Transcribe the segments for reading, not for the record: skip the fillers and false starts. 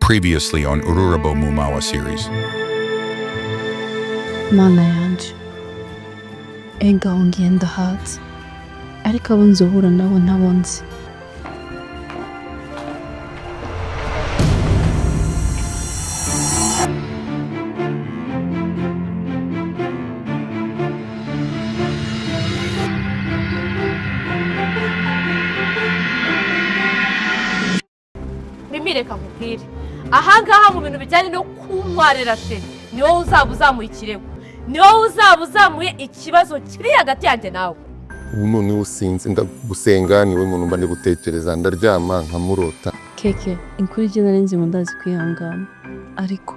Previously on Ururabo mu Mahwa series. Mana yanje, ega aho ngiye ndahazi, ariko abo nzohura nabo ntabo nzi. Mimi, reka nkubwire, ahangaha mu bintu bijyanye no kuntwarira chéri, ni wowe uzaba uzamuye ikirego, ni wowe uzaba uzamuye ikibazo kiri hagati yanjye nawe. Ubu noneho sinzi, ndagusenga, niwe muntu mba ndi gutekereza, ndaryama nkamurota. Keke, inkuru ijye nari nzi ngo ndazi kwihangana, ariko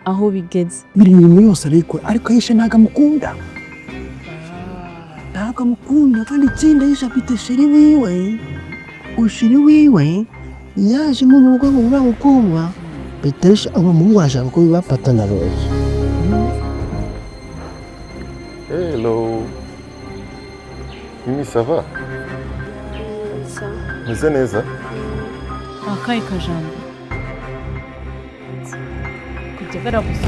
aho bigeze Biri mirimo yose arayikora, ariko Aisha ntabwo amukunda, ntabwo amukunda. Kandi ikindi, Aisha afite chéri wiwe. Chéri wiwe yaje mu rugo ngo uriya mukobwa bitesha abo muhungu, arashaka ko bapatana rero. Hello. Mimi, ça va? Meze neza? Akahe kajambo? Kujya baragusa.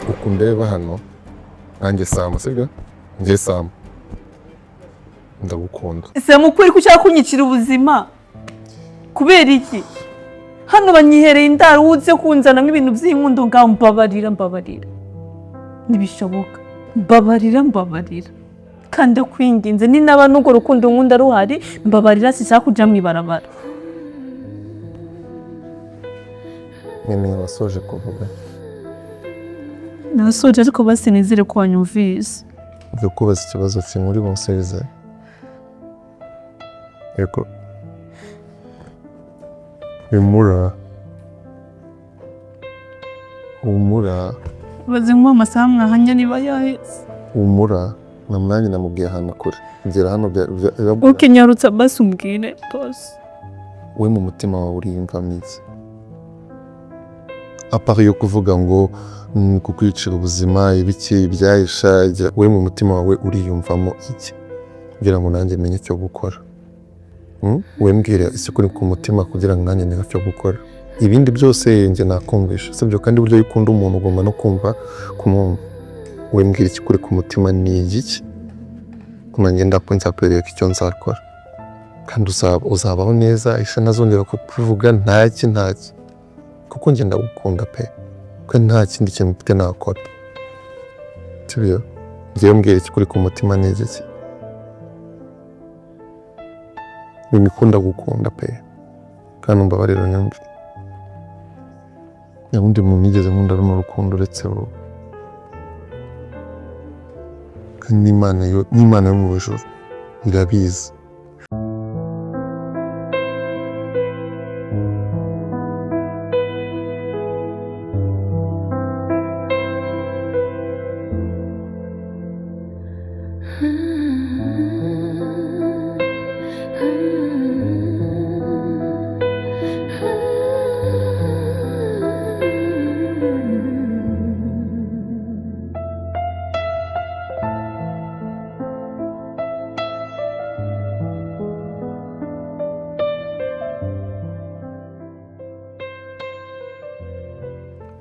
Uku ndeba hano nanjye Samu, sibyo? Njye Samu ndagukunda. Ese mukuri ko ushaka kunyicira ubuzima kubera iki? Hano banyihereye indaro, uze kunzanamo ibintu by'inkundo. Ngaho mbabarira, mbabarira, ntibishoboka, mbabarira, mbabarira kandi ndakwinginze, ni naba n'urwo rukundo nkunda ruhari, mbabarira, sinshaka kuja mu ibarabara. Mimi, wasoje kuvuga? Nasoje, ariko basi nizere ko wanyumvise. Ngiye kubaza ikibazo kimwe, uri bunsubize. Yego. Humura. Humura. Baze nkuba amasaha mwahanya niba yaheze. Humura. Na mwanya namubwiye ahantu kure. Ngera hano bya Ukinyarutsa basi umbwire basi. We, mu mutima wawe uriyumvamo iki? À part yo kuvuga ngo kukwicira ubuzima, ibiki ibyayisha, we mu mutima wawe uriyumvamo iki? Kugira ngo nanjye menye icyo gukora. We mbwira isi kuri ku mutima kugira ngo nanjye menye icyo gukora. Ibindi byose njye nakumvisha, sibyo? Kandi buryo iyo ukunda umuntu ugomba no kumva kumwumva. We mbwira iki kuri ku mutima, ni igiki? Nanjye nzakwereka icyo nzakora. Kandi uzabaho neza, Aisha ntazongera kukuvuga ntaki ntaki. Kuko njye ndagukunda pe. Kandi nta kindi kintu mfite nakora. Sibyo? Njyewe mbwira iki kuri ku mutima, ni igiki? Nimikunda gukunda pe. Kandi umbabarire unyumve. Nta wundi muntu nigeze nkunda runo rukundo uretse wowe. Kandi n'Imana yo mu ijuru irabizi.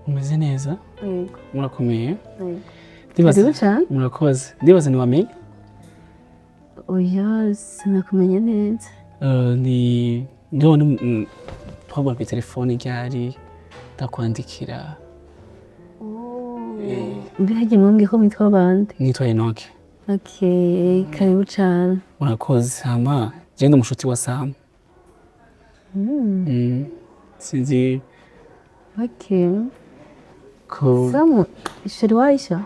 Umeze neza? Yego. Murakomeye? Yego. Ndibaza Karibu cyane. Murakoze. Ndibaza ntiwamenye. Oya, sinakumenya neza. Ni ndabona twabona ku telefone ryari ndakwandikira. Mbega mwambwiye ko mwitwa bande? Nitwa Enoke. Okay, karibu cyane. Murakoze. Hama je ndi umushuti wa Sam. Sinzi Okay. ko Samu, chéri wa Aisha?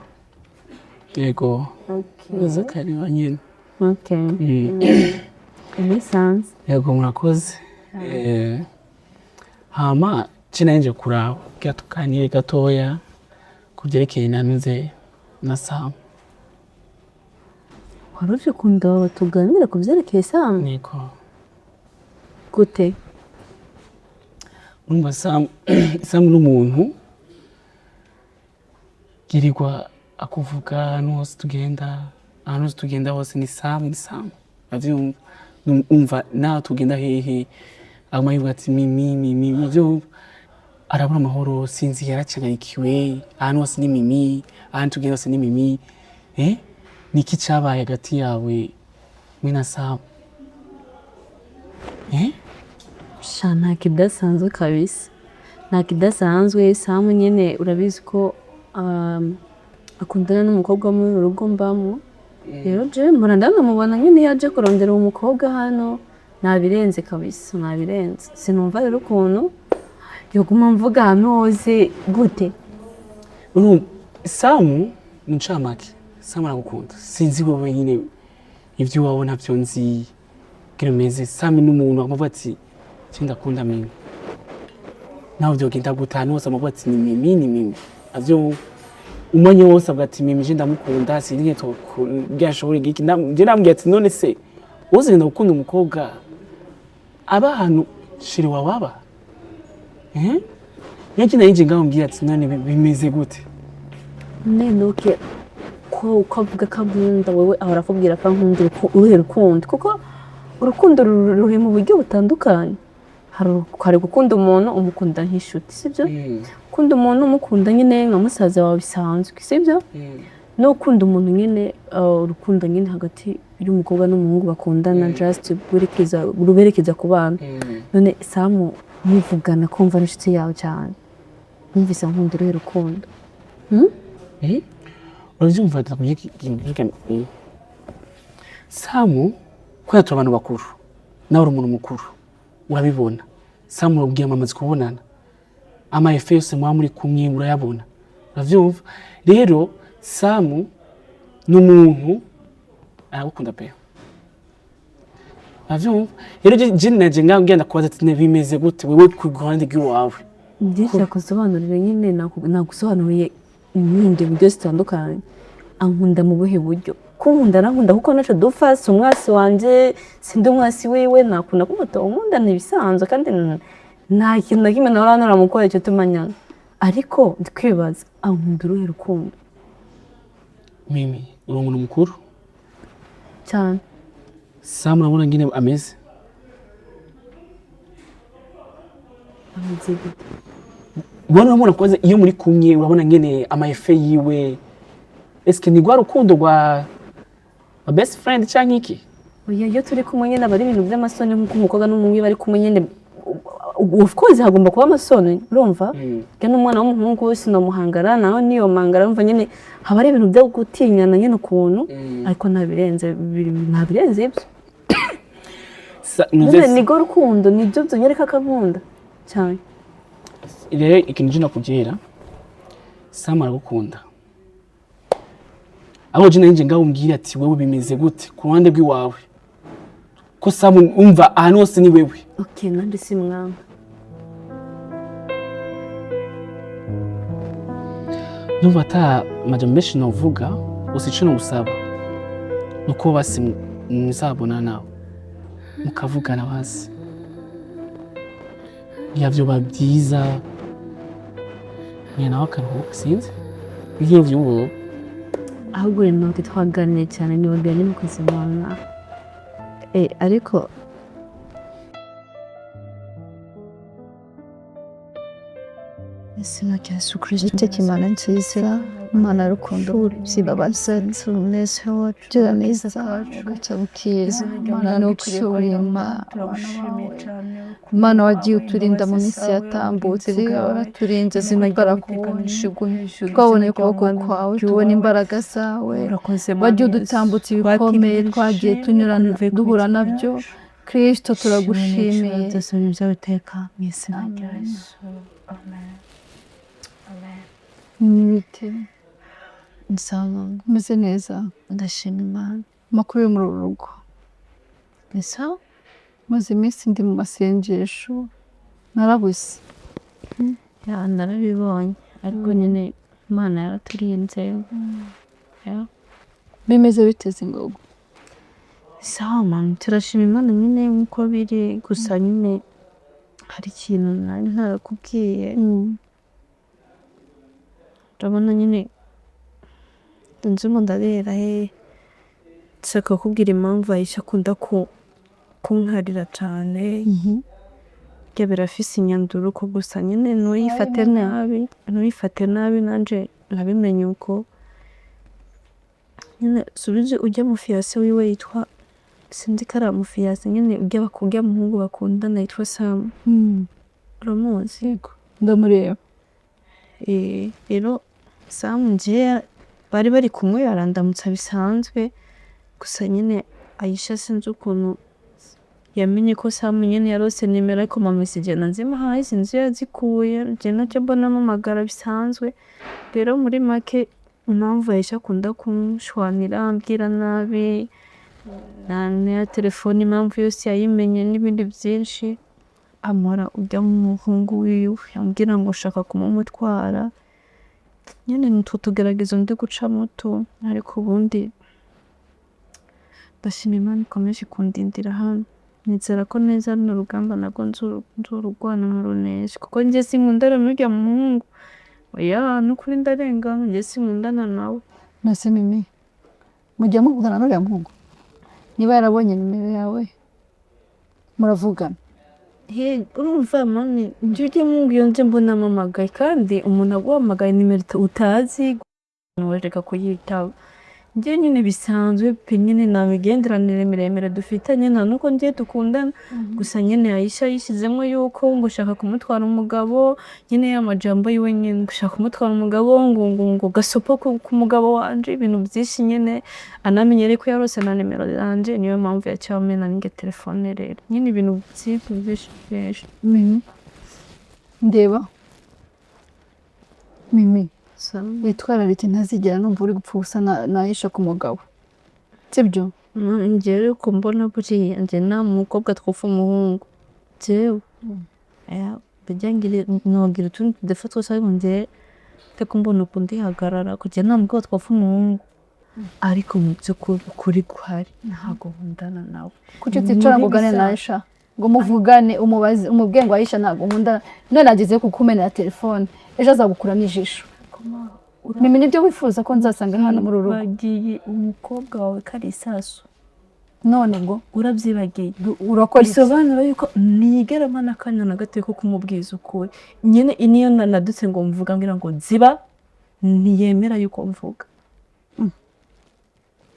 Yego. Okay. Uza kariba nyine. Okay. Ibisanzwe. Yego, murakoze. Hama je nanje kuraba kugira tuganire gatoya ku byerekeye nanuze na Sam. Wari uje kundaba tuganire ku byerekeye Sam? Niko. Gute? Urumva Sam ni umuntu yirirwa akuvuga ahantu hose tugenda, ahantu hose tugenda hose ni Sam, ni Sam, uravyumva? Umva, naho tugenda hehe Aguma yivuga ati Mimi, Mimi, muvyo arabura amahoro, sinzi yaracanganyikiwe, ahantu hose ni Mimi, ahantu tugenda hose ni Mimi. Niki cabaye hagati yawe mwe na Sam? Sha, nta kidasanzwe kabisa, nta kidasanzwe. Samu nyene urabizi ko akundana n'umukobwa wo muri uru rugo mbamo. Rero jewe mpora ndanamubona nyene iyo aje kurondera uwo mukobwa hano. Ntabirenze kabisa, ntabirenze. Sinumva rero ukuntu yoguma mvuga ahantu hose gute. Urumva Samu ni incamake, Samu aragukunda. Sinzi wowe nyine ibyo iwawe ntabyo nzi kugira umeze. Samu ni umuntu amuvuga ati je ndakunda Mimi, nawe vyogenda gute, ahantu hose amuvuga ati ni Mimi, ni Mimi. Avyo umwanya wose avuga ati Mimi je ndamukunda, sinzi ngene byashobora igiki. Je namubwiye ati none se wozigenda gukunda umukobwa aba ahantu chéri wawe aba? Niyo kintu nari ngaho mbwira ati none bimeze gute? Nenuke ko uko avuga ko ankunda, wewe ahora akubwira ko ankunda uruhe rukundo? Kuko urukundo ruri mu buryo butandukanye. Hari gukunda umuntu umukunda nk'inshuti, sibyo? Gukunda umuntu umukunda nyine nka musaza wawe bisanzwe, sibyo? No gukunda umuntu nyine, urukundo nyine hagati y'umukobwa n'umuhungu bakundana, just rwerekeza ruberekeza ku bana. None Samu muvugana kumva ari inshuti yawe cyane, numvise ankunda uruhe rukundo? Uravyumva, ndakubwira Samu kubera turi abantu bakuru, nawe uri umuntu mukuru urabibona. Samu urabwira mwamaze kubonana, ama effets yose muba muri kumwe urayabona, uravyumva. Rero Samu ni umuntu aragukunda pe, uravyumva. Rero je naje ngaho ngenda kubaza ati bimeze gute wewe ku ruhande rw'iwawe? Byinshi nakusobanurira nyine, nagusobanuriye inkunda buryo zitandukanye. Ankunda mu buhe buryo? Kunkunda arankunda kuko naco dupfa, si umwasi wanje, sindi umwasi wiwe. Nakunda kumuta unkunda ni ibisanzwe, kandi nta kintu na kimwe nahora naramukora icyo tumanyana. Ariko ndikwibaza, ankunda uruhe rukundo? Mimi, uri umuntu mukuru. Cyane. Samu urabona ngene ameze. Ameze gute? Ubona, urabona kwanza iyo muri kumwe, urabona ngene ama effets yiwe. Eske ni rwa rukundo rwa best friend canke iki? Oya, iyo turi kumwe nyine aba ari ibintu by'amasoni, nk'uko umukobwa n'umuhungu iyo bari kumwe nyine, of course hagomba kuba amasoni, urumva? Kandi n'umwana w'umuhungu sinomuhangara, nawe niyo mangara, urumva nyine haba ari ibintu byo gutinyana nyine ukuntu, ariko nta birenze nta birenze ibyo. Nyine nirwo rukundo, nibyo byonyereka ko ankunda cyane. Rero ikintu je nakubwira, Samu aragukunda. Aho je nanje ngaho umbwira ati wewe bimeze gute ku ruhande rw'iwawe, ko Samu umva ahantu hose ni wewe. Okay, nanjye simwanga. Ndumva ata majambo menshi novuga, gusa ico nogusaba nuko basi muzabona nawe mukavugana, basi vyoba byiza nyina nawe akaruhuka. Sinzi iyo vyumva. Ahubwo rero twaganiriye cyane, nibabwira nyine kuzimana. Ariko Izina rya Yesu Kristo. Iteka Imana nziza, Imana y'urukundo, zimbabazi, gira neza, ugaca bukiza, Imana n'ugushima, Imana wagiye uturinda mu minsi yatambutse, waraturinze barakubonye, twabonye ukuboko kwawe, tubona imbaraga zawe, wagiye udutambutsa ibikomeye twagiye tunyurana duhura nabyo. Kristo, turagushimiye. Byose by'Uwiteka mu izina rya Yesu, amen. N'ibiti. Nsaba. Umeze neza? Ndashima Imana. Amakuru yo muri uru rugo? Ni sawa. Maze iminsi ndi mu masengesho, narabuze. Ya, narabibonye, ariko nyine Imana yaraturinze, ya. Bimeze biteze ingogo? Sawa mama, turashima Imana nyine nk'uko biri. Gusa nyine hari ikintu nari ntarakubwiye. Ndabona nyine nzi ngo ndabera he. Nshaka kukubwira impamvu Aisha akunda kunkarira cyane. Burya birafise inyanduruko, gusa nyine ntuyifate nabi, ntuyifate nabi, nanje nabimenye uko nyine. Subize ujya mu fiancé wiwe yitwa, sinzi ko ari umufiancé nyine, ujya ujya muhungu bakundana yitwa Sam, uramuzi? Yego, ndamureba. Rero Sam njye bari bari kumwe, arandamutsa bisanzwe, gusa nyine Aisha sinzi ukuntu yamenye ko Sam nyine yarose nimero, ariko mama si jye nazimuhaye, sinzi iyo yazikuye. Njye nacyo mbona ampamagara bisanzwe. Rero muri make, impamvu Aisha akunda kunshwanira, ambwira nabi, na telefone impamvu yose yayimenye n'ibindi byinshi, amara ujya muhungu wiwe ambwira ngo ushaka kumumutwara nyine. Ni utwo tugeragezo ndi gucamo tu, ariko ubundi ndashima Imana ikomeje kundindira hano. Nizera ko neza runo rugamba nabwo nzorurwana nkarunesha, kuko njye sinkundana n'urya muhungu, oya, n'ukuri ndarengana, njye sinkundana nawe. Nase Mimi, mujya muvugana n'uriya muhungu? Niba yarabonye nimero yawe, muravugana? He, urumva mami, njye ujya muhungu iyo nje mbona ampamagaye, kandi umuntu aguhamagaye nimero utazi reka kuyitaba. Njye nyine bisanzwe pe, nyine nta migenderanire miremire dufitanye, nta nuko njye dukundana. Gusa nyine Aisha yishyizemo yuko ngo ushaka kumutwara umugabo nyine, ya majambo yiwe nyine, ngo ushaka kumutwara umugabo, ngo gasopo ku mugabo wanje, ibintu byinshi nyine. Anamenye ko yarose na nimero zanje, niyo mpamvu yaciye amena ninge telefone. Rero nyine ibintu byinshi byinshi byinshi. Mimi, ndeba Mimi, witwararike, ntazigera numva uri gupfa ubusa na Aisha ku mugabo, sibyo? Njyewe ariko mbona buriya njye nta mukobwa twopfa umuhungu jewe. Bijya nogira utundi tudéfauts twose, ariko njyewe ndiko mbona ukuntu ndihagarara kugira nta mukobwa twopfa umuhungu, ariko mu by'ukuri ukuri guhari ntabwo nkundana nawe. Kuki uticara ngo ugane na Aisha, ngo muvugane, umubaze, umubwiye ngo Aisha ntabwo nkundana, none ageze kukumenera telefone, ejo azagukuramo ijisho? Mimi, nibyo wifuza ko nzasanga hano muri uru rugo? Bagiye umukobwa wawe ko ari isasu. None ubwo Urabyibagiye? Urakora iki? Bisobanura yuko ntigera mpana akanya na gato ko kumubwiza ukuri nyine. Niyo nanadutse ngo mvuga ngira ngo ziba, ntiyemera yuko mvuga.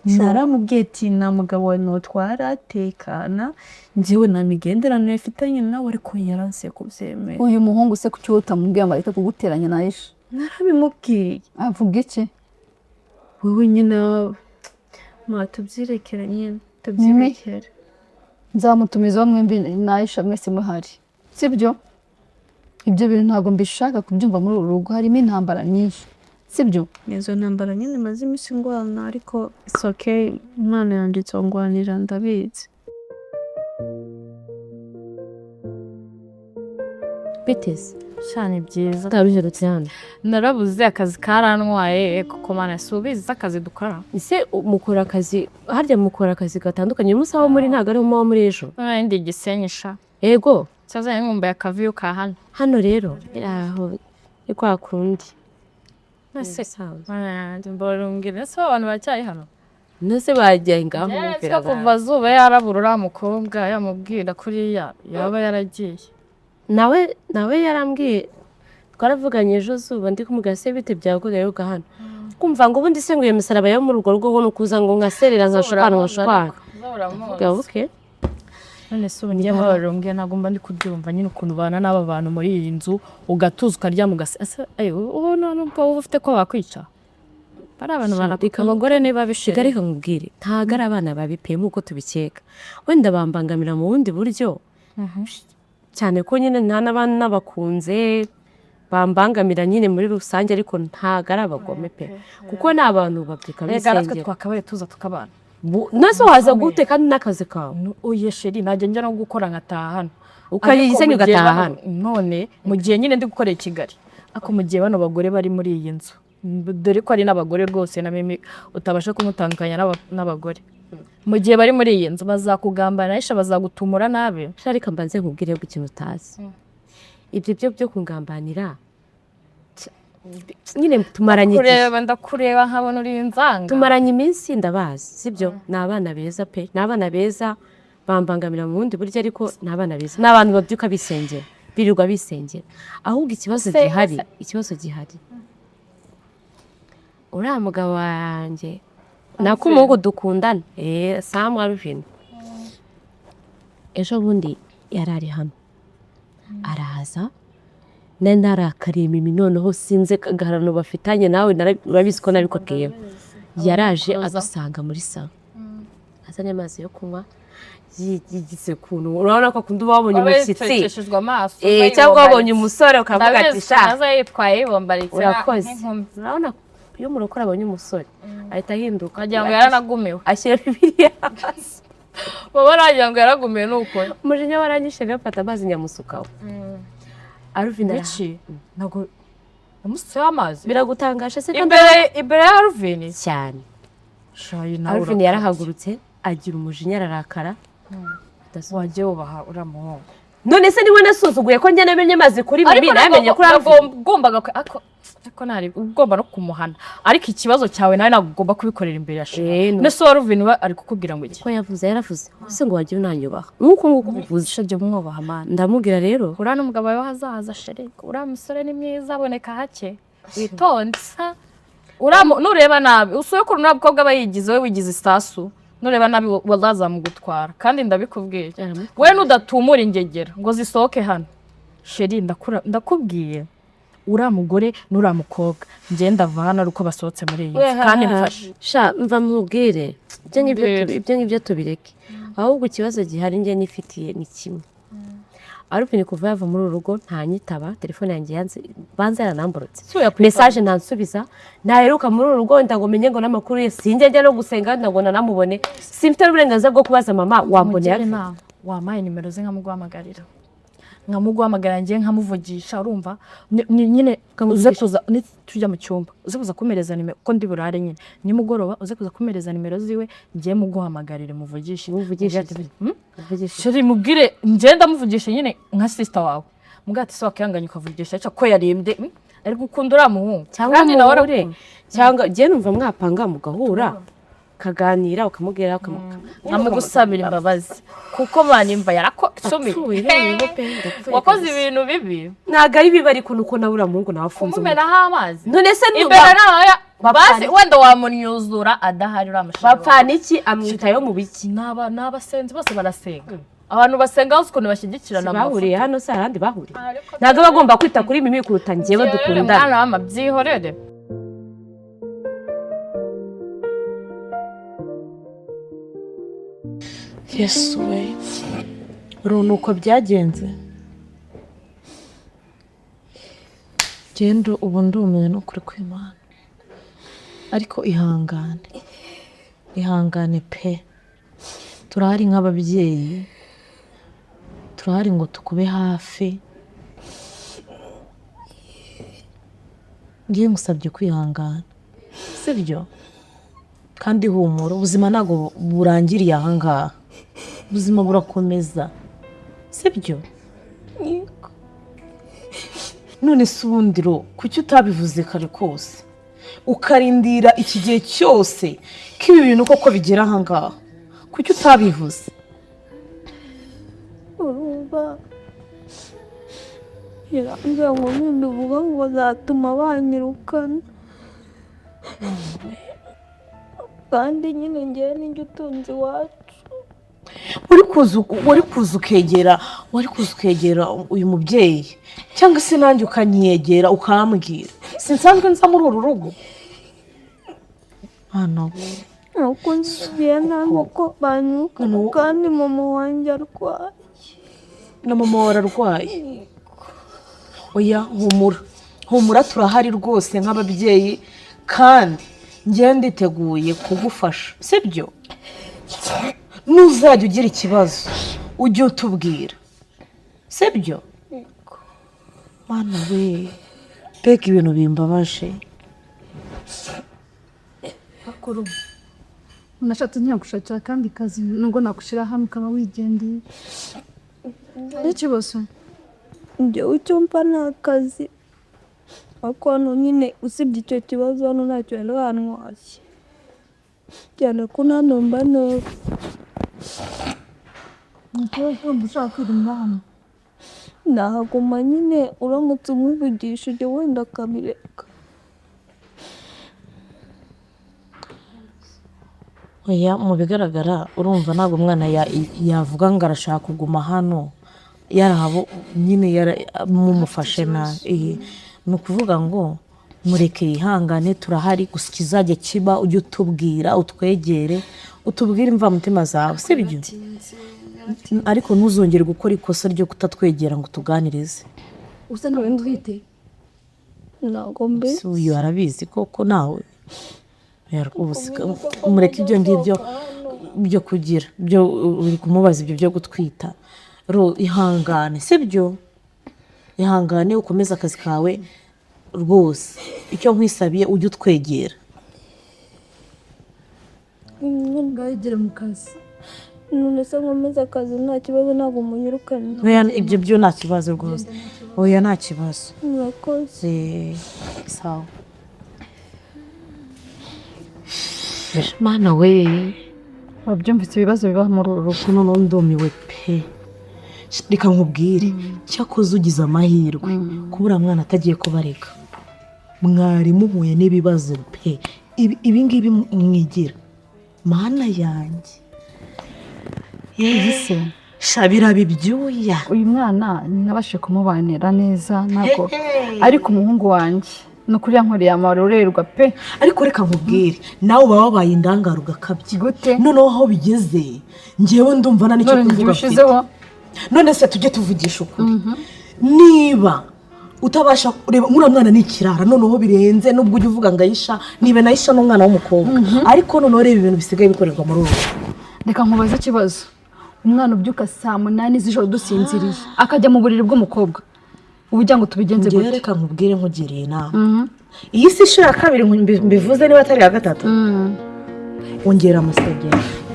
Naramubwiye ati nta mugabo wawe notwara, tekana, njyewe nta migenderanire mfitanye nawe, ariko yaranse kubyemera. Uyu muhungu se kuki wowe utamubwiye ngo areke kuguteranya na Aisha? Narabimubwiye. Avuga iki? Wowe nyine ma tubyirekere nyine, tubyirekere. Nzamutumizaho mwembi na Aisha mwese muhari, sibyo? Ibyo bintu ntabwo mbishaka kubyumva muri uru rugo, harimo intambara nyinshi, sibyo? Izo ntambara nyine maze iminsi ngwana, ariko it's okay, Imana yanjye izongwanira, ndabizi. Biteze? Sha, ni byiza. Utabiherutse hano. Narabuze, akazi karantwaye kuko mana si ubizi akazi dukora. Ese mukora akazi harya, mukora akazi gatandukanye? Umunsi aho muri ntabwo ari muba muri ejo. None ndi Gisenyi sha. Yego. Cyaza nkumbuye akaviyu ka hano. Hano rero aho ni kwa kundi. Ese Bisanzwe. Mana yanjye, mbarumbwira, ese abantu baracyari hano? Nose bagiye ngaho Yes, mwumvira. ko kuva zuba yarabura uriya mukobwa yamubwira kuriya yaba yaragiye. Nawe yarambwiye, twaravuganye ejo zuba, ndi kumubwira se bite byagureruka hano, kumva ngo ubundi se ngo iyo misaraba yo muri urwo rugo ngo ni ukuza ngo nkaserera, nkashwana nkashwana. Vuga buke. None se ubu njye mbarumbwira, ntabwo mba ndi kubyumva nyine ukuntu ubana n'aba bantu muri iyi nzu, ugatuza, ukaryama, ugase ese ubu nubwo uba ufite ko bakwica, bari abantu Reka abagore niba bishira. Reka nkubwire, ntabwo ari abana babi pe nk'uko tubikeka. Wenda bambangamira mu bundi buryo, cyane ko nyine nta n'abana n'abakunze bambangamira nyine muri rusange, ariko ntabwo ari abagome pe, kuko ni abantu babyuka Rega natwe bisengera. Twakabaye tuza tukabana. Nase waza gute kandi n'akazi kawe? Oye chérie, ntajya njya no gukora nkataha hano. Ukayisenya Ariko mu gihe ugataha hano? None mu gihe nyine ndi gukorera i Kigali, ariko mu gihe bano bagore bari muri iyi nzu, dore ko ari n'abagore rwose, na Mimi utabasha kumutandukanya n'abagore, mu gihe bari muri iyi nzu bazakugambana, Aisha bazagutumura nabi. Sha, reka mbanze nkubwire ko ikintu utazi, ibyo byo kungambanira nyine tumaranye igihe. Kureba, ndakureba nkabona uri inzanga. Tumaranye iminsi, ndabazi, sibyo? Ni abana beza pe, ni abana beza. Bambangamira mu bundi buryo, ariko ni abana beza, ni abantu babyuka bisengera, birirwa bisengera. Ahubwo ikibazo gihari, ikibazo gihari, uriya mugabo wanjye nako umuhungu dukundana, Samu Alvin, ejo bundi yari ari hano, araza nari narakariye Mimi. Noneho sinze agaharano bafitanye nawe, urabizi ko nabikubwiyeho. Yaraje adusanga muri salon, azanye amazi yo kunywa, yigize ukuntu urabona ko akunda uba wabonye umushyitsi. Wabeshejwe amaso. Cyangwa wabonye umusore ukavuga ati: "Sha." Naza yitwaye yibombaritse. Urakoze. Nk'inkumi. Urabona iyo umurokore abonye umusore ahita ahinduka. Wagira ngo yaranagumiwe. Ashyira Bibiliya hasi. Baba nagira ngo yaragumiwe, ni ukuri. Umujinya waranyishe rero, mfata amazi nyamusukaho Aruvin. Biki? Ntabwo yamusutseho amazi? Biragutangaje se kandi? Imbere ya Aruvin? Cyane. Shayi, nawe Aruvin urakabye. yarahagurutse, agira umujinya, ararakara. Wagiye wubaha uriya muhungu. None se niwe nasuzuguye ko njye namenye amazi kuri Mimi, namenye kuri ntabwo Aruvin? ugombaga ariko ntari ugomba no kumuhana, ariko ikibazo cyawe nawe ntabwo ugomba kubikorera imbere ya Shira. Nese wa Aruvin we ari kukubwira ngo iki? Ko yavuze, yaravuze ese ngo wagiye unanyubaha nk'uko nguko ubivuze. Jya umwubaha, mana. Ndamubwira rero. Uriya n'umugabo wawe w'ahazaza, chérie. Uriya musore ni mwiza, aboneka hake, witonze. Uriya nureba nabi usuye ukuntu uriya mukobwa aba yigize, we wigize isasu, nureba nabi wazamugutwara. Kandi ndabikubwiye, we nudatumura ingegera ngo zisohoke hano, chérie, ndakubwiye, uriya mugore n'uriya mukobwa, njye ndava hano ari uko basohotse muri iyi nzu kandi mfashe. Sha, mva mubwire, ibyo ngibyo Mbwira. Ibyo ngibyo tubireke. Ahubwo ikibazo gihari njye nifitiye ni kimwe: Aruvin kuva yava muri uru rugo ntanyitaba telefone yanjye, yanze banza yaranamborotse, message ntansubiza, ntaheruka muri uru rugo wenda ngo menye ngo n'amakuru ye. Sinjya njya no gusenga wenda ngo nanamubone. Simfite n'uburenganzira bwo kubaza mama wamboneye Mugire Alvin. inama, wampaye nimero ze nkamuguhamagarira, nkamuguhamagara njye nkamuvugisha. Urumva nyine uze kuza tujya mu cyumba, uze kuza kumereza nimero, ko ndi burare nyine nimugoroba, uze kuza kumereza nimero ziwe, njye muguhamagarire muvugishe. Muvugishe. Hmm? Chérie, mubwire njye ndamuvugisha nyine nka sister wawe, mubwire ati: "Se wakihanganye ukavugisha Aisha ko yarembye, Ari gukunda uriya muhungu." Cyangwa Kandi nawe muhure. arakunda. Cyangwa njye numva mwapanga mugahura, kaganira, ukamubwira Nkamugusabira imbabazi kuko manimva yarakosumi. Ndapfuye noneho pe, ndapfuye Wakoze kabisa. ibintu bibi. Ntabwo ari bibi, ariko nuko nawe uriya muhungu nawe afunze umutwe. Kumumenaho amazi None se imbere nawe Bapfana basi wenda wamunyuzura adahari uriya mushinga. Bapfana iki? Amwitayeho mu biki? N'abasenzi bose barasenga, abantu basenga hose ukuntu bashyigikirana mu Bahuriye mafoto. hano se hari ahandi bahuriye? Ntabwo aba agomba kwita kuri Mimi kuruta njyewe Byihorere, dukundana. Mwana wama, byihorere. Yesu we, uru ni uko byagenze. Genda ubu ndumiwe n'ukuri kw'Imana, ariko ihangane, ihangane pe. Turahari nk'ababyeyi, turahari ngo tukube hafi. Ngiye ngusabye kwihangana, sibyo? Kandi humura, ubuzima ntabwo burangiriye aha ngaha, ubuzima burakomeza, sibyo? None se ubundi ro kuki utabivuze kare kose, ukarindira iki gihe cyose ko ibi bintu koko bigera aha ngaha? Kuki utabivuze? Urumva, irambwira ngo ninduvuga ngo bazatuma banyirukana, kandi nyine ngewe ninjye utunze iwacu. Wari kuza ukegera uyu mubyeyi, cyangwa se nanjye ukanyegera ukambwira. Sinsanzwe nza muri uru rugo hano. Nuko ngiye ntabwo ko banyirukana, kandi mama wanjye arwaye. Na mama wawe ararwaye. Oya, humura, humura, turahari rwose nk'ababyeyi, kandi njyewe nditeguye kugufasha, sibyo? Nuzajya ugira ikibazo ujye utubwira, sibyo? Mana we, mbega ibintu bimbabaje! Unashatse ntiyagushakira akandi kazi, nubwo nagushyira hamwe ukaba wigendeye n'ikibazo. Njyewe icyo mpa ni akazi, ariko hano nyine usibye icyo kibazo, hano ntacyo bari bantwaye, cyane ko nta mba nabi. Nahaguma nyine uramutse umuvugishije wenda akabireka. Oya, mu bigaragara urumva ntabwo umwana yavuga ngo arashaka kuguma hano yarahabo nyine mumufashe nabi. Ni ukuvuga ngo mureke yihangane, turahari gusa ikizajya kiba ujye utubwira, utwegere, utubwire imvamutima zawe, si byo? Ariko ntuzongere gukora ikosa ryo kutatwegera ngo utuganirize. Usa nawe ntwite. Ntabwo mbizi. Uyu arabizi koko nawe. Mureke ibyo ngibyo byo kugira byo uri kumubaza ibyo byo gutwita. Ihangane, si byo? Ihangane ukomeze akazi kawe rwose. Icyo nkwisabiye ujye utwegera. Ngayigire mu kazi. None se nkomeze akazi nta kibazo, ntabwo munyirukanye? Ibyo byo nta kibazo rwose. Oya nta kibazo. Murakoze. Sawa. Mana we, wabyumvise ibibazo biba muri uru rugo. Noneho ndumiwe pe. Reka nkubwire, cyakoze ugize amahirwe kubura mwana atagiye kubareka. Mwari muhuye n'ibibazo pe. Ibi ngibi mwigira. Mana yanjye. Yese shabira bibyuya. Uyu mwana nabashe kumubanira neza ntabwo, ariko umuhungu wanjye nukuri yankoreye amarorerwa pe. Ariko reka nkubwire, nawe uba wabaye indangare ugakabye. Gute? Noneho aho bigeze ngewe ndumva nta nicyo kuvuga mfite. None se tujye tuvugisha ukuri, niba utabasha kureba uriya mwana ni ikirara, noneho birenze nubwo ujya uvuga ngo Aisha, niba na Aisha n'umwana w'umukobwa, ariko noneho reba ibintu bisigaye bikorerwa muri uru rugo. Reka nkubaze ikibazo, umwana ubyuka saa 8 z'ijoro dusinziriye akajya mu buriri bw'umukobwa, ubu ngo tubigenze gute? Reka nkubwire nkugiriye inama, iyi si inshuro ya kabiri mbivuze niba atari iya gatatu, ongera amasengesho.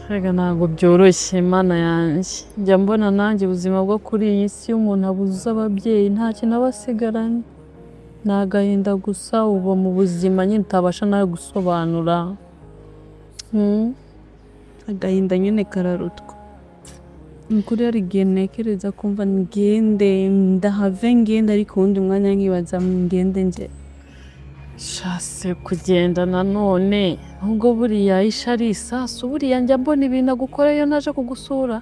Rega ntabwo byoroshye Mana yanjye, njya mbona nanjye ubuzima bwo kuri iyi si umuntu abuze ababyeyi nta kintu aba asigaranye, ni agahinda gusa, uba mu buzima nyine utabasha nawe gusobanura. Agahinda nyine kararutwa. Ni ukuri hari igihe ntekereza kumva ngende ndahave ngende, ariko uwundi mwanya nkibaza ngende nje. Shase kugenda nanone nubwo buriya Aisha ari isasu, buriya njya mbona ibintu agukora iyo naje kugusura.